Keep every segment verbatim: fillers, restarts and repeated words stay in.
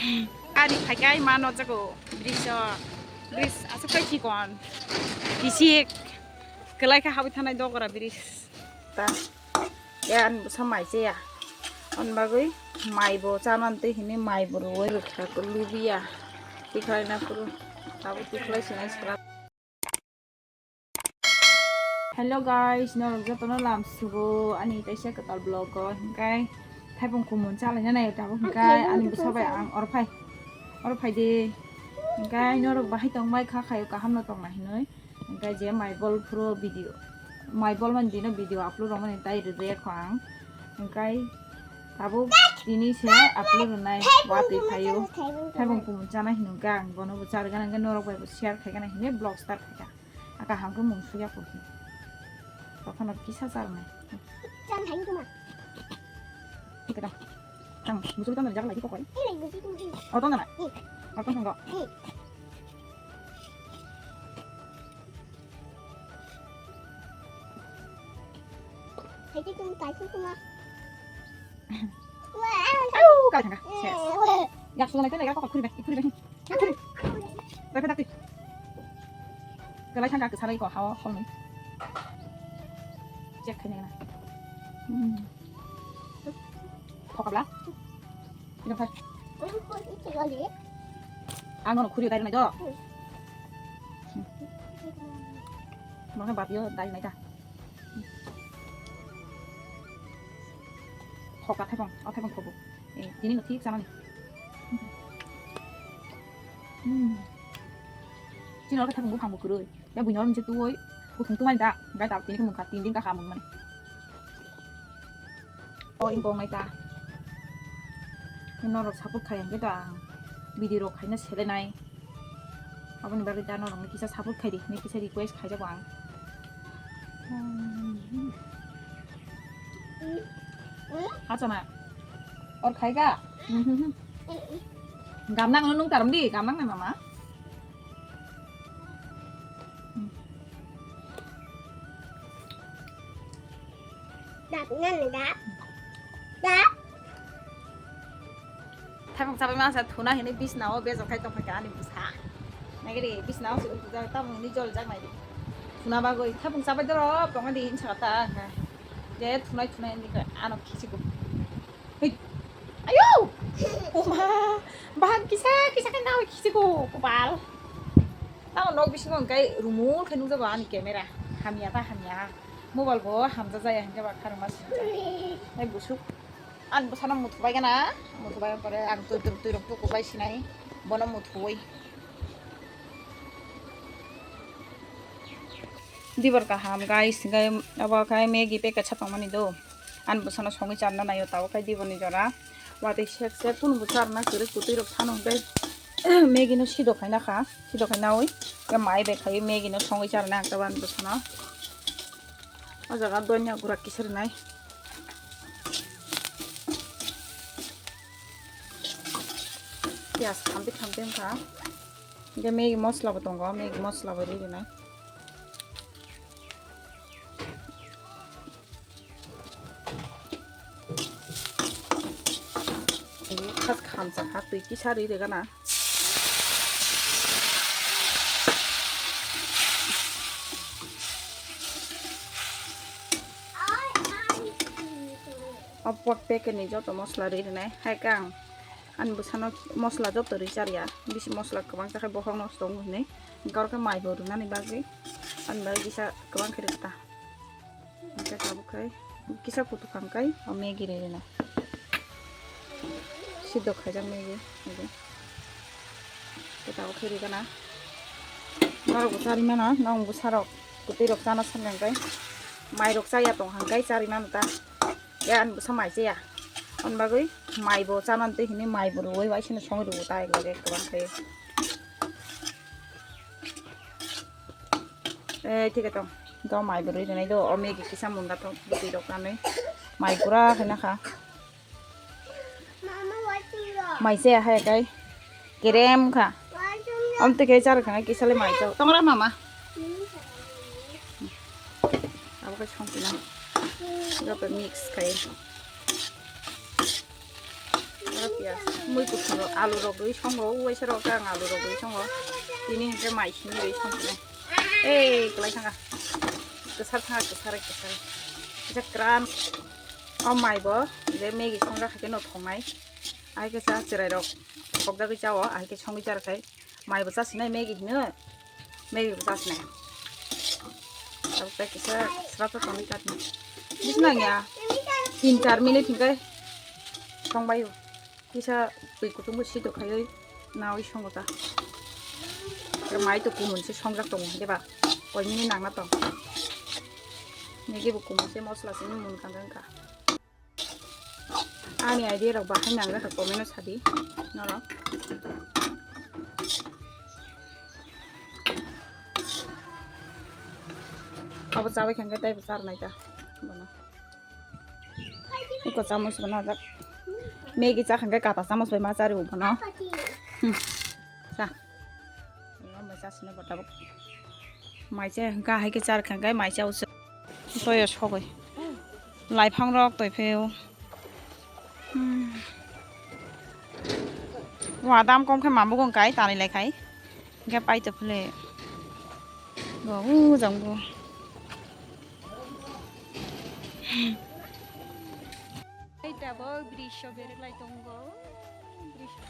Ari phaikai ma no jago bridge o. Bridge asuk kai chikon. Kisik. Kelai kha habwi thanai dogora bridge. Ta. Ya ani bwsa mai chaya. On bagwi mai bo chanan twi hini mai bo ruwi rwkha ko lubiya. Tikhlai na phuru. Abo tikhlai sinai sara. Hello guys, norok jotono lam sugo ani taisa kwtal vlog o, hingkai thaipung kumun chalai na nai tabuk hingkai ani bwsa bai ang oro phai, oro phai di, hingkai norok bahai tong bai kha khayo kaham no tong nai hinui, hingkai je mai bol phuru video, mai bol mani dino video upload rw mani tai rwjak kho ang, hingkai tabuk tini se upload rwnai watwi phaio, thaipung kumun chana hinui hingka ang bono bo charwgana hingke norok bai bo share khaigana hinui vlog start khaika. Aka hangke mung suya kursi. Kokhano kisa charnai. Chan hai tuma. Kita. Tang, musul tang jaga lagi kokoi. Ini musul tuma. Oh, tong na. Oto nang. Hai tuma, kai tuma. Au, kai thangka. Yes. Yak suganai tele yak kokoi khuri bai, khuri bai. Yak khuri. Bai pai dakti. Kalai thangka ke sarai ko hao hol ni. Check khai na. Hmm. Thokabla. Ino khai. Ang no khuri dai nai do. Hmm. Mo khe bapio dai nai ta. Thoka thaibong, o thaibong thobo. Eh, tini no thik chamani. Hmm. Chini oro thaibong buphang bo kwrwi. Ya buino oro nise tuoi, kuthung tumani da, gai da tini khe mungkha, tin din ka hamung mani. O ingkong nai ta. Norok support khai hingke da ang video rok khaina selenai. Aboni bagwi da norokno kisa support khai di hinwi kisa request khaijago ang. Achana. Or khai ga? Gamnang no nung tarom di, gamnang nai mama. Dap ngan dap. Dap. Thaibung chabai masa thuna hini bisna o bejak khai tong kha ani bwsa. Nagiri bisna o se utu jak tamung ni jol jak nai. Thuna bagwi thaibung chabai doro tong di hinsa ta kha. Je thunai thunai ni ano khisi ko. Hei. Ayo. Oma. Bahan kisa kisa khe nawi khisi ko kopal. Tamo nok bisingo hingkai rumul khe nukjago ani camera. Hamya ta hamya. Mobile bo hamjak jaya hingke ba kharma singcha. Hai busuk. Ang bwsano muthubai gana. Muthubai pore ang twi twi twi rok tukubai sinai. Bono muthuwi. Dibor kaham guys, hingke abo khe Maggi packet sa tongmani do. Ang bwsano songwi charna naio tabuk khe diboni jora. Watwi sek sek kunu bo charna kwrwi kwtwi rok phano hingke Maggi no sido khaina kha, sido khaina oi. Khe mai bai khai Maggi no songwi charna ang tabuk ang bwsano. O jaga donya gura kisa rwnai. Piyaj khamti khamti wngkha. Hingke Maggi mosla bo tongo, Maggi mosla bo ri rwnai. Khas khamsa kha twi kisa ri rwgana. O pork packet ni joto mosla ri rwnai hai khe ang ani bwsano mosla joto ri char ya, bisi mosla kwbang khe bohok nosto wngo hinwi, hwnkhe oro khe mai bo rwnani bagwi ani bagwi kisa kwbang khe rwkha ta. Hingke tabuk khai kisa kutu phang kai o Maggi ri rina. Sidok khaijak Maggi. Hingke tabuk khai ri gana. Norok bo chari mano, nong bwsarok kwtwi rok chana sanle hingke. Mai rok chaya tong hingke chari mano ta. Ya ani bwsa mai chaya. Ani bagwi mai bo chana twi hini mai bo rwui bai sini songwi rwo ta ek lage kwbang khai. Eh, thik tong. Do mai bwrwi rwnai do, o Maggi kisa munda tong, bwtwi rok nanwi. Mai pura khe nakha. Mai se hai kai. Kerem kha. Om te kai char kha kisa le mai chao. Tongra mama. Abo kai song pina. Joto mix kai. Mui kuthung rok, alu rok rwi songo, uaisa rok khe ang alu rok rwi songo. Tini hinkhe mai simi rwi songkhe. Ei, kwlai thanga. Kwsar thanga, kwsar, kwsar. Kisa kran. O mai bo, je Maggie songjak hai khe no thongnai. Ahai khe cha chwrai rok thokjagwi chao, ahai khe songwi cha rwkhai. Mai bo chasinai Maggie hino. Maggie bo chasinai. Abo tei kisa srap srap tongwi katni. Bisna ya. Tin char minute hinkhe songbaio. Kisa twi kutung bo sido khaiwi nawi songo ta. Mai to kumun se songjak tongo, deba? Koi minute nangna tong. Maggie bo kumun se mosla simi mun kang kang kha. Ani idea rok bahai nang kha comment o sadi norok. Abo chabai khan khe taibo charnai ta bono. Iko chamus bono jak. Maggie cha khan khe kata chamus bai ma chari bono. Hmm. Cha. Mai cha sini bota bo. Mai cha kha hai khe char khan khe mai cha usu. Toyo sogwi. Laiphang rok toi pheo. Hmm. Wa dam kom khe mambo gong kai tani lai khai. Hingke paito phele. Bo u jang bo. Paita bo brisyo berek lai tongo. Brisyo.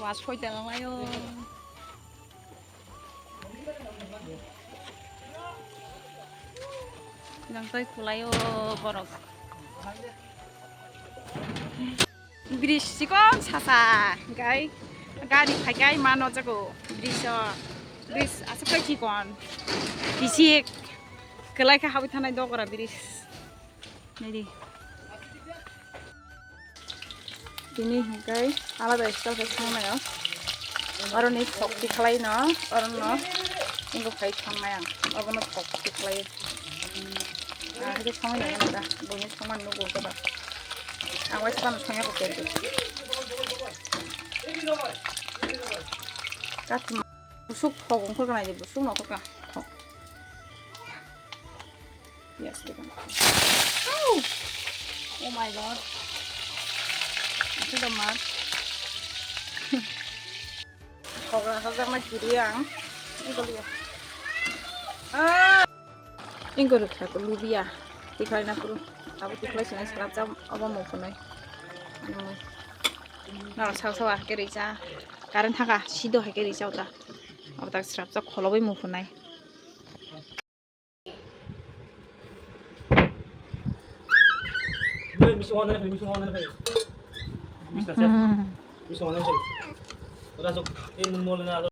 Wa soita lang layo. Nang tei kulai o borok. Bridge chikon sasa, gai gari phaikai mano jago bridge o. Bridge aswk kai chikon. Bisik kwlai khe habwi thanai dogora bridge. Naidi. Tini hingkai alada style khe songnaio. Oroni thok tikhlai no, orono ingo phai songnai ang. Obono thok tikhlai. Ah, hingke songwi nai da. Buini songmani nugo khe ba. Ang waisa phano songya kho khe. Kathima. Busuk thok ongkhor kanai de, busuk no thok ka. Thok. Yes, they can. Oh! Oh my God. Ito the mar. Sogra sajak na kiri ang. Ito liya. Ah! Ingkor kha ko lubiya. Tikhai na kuru. Abo tikhai sinai sara jam abo mo kunai. Nara sa sa ke rija. Current thaka sido hai ke rija uta. Abo tak srap sa kholobai mo kunai.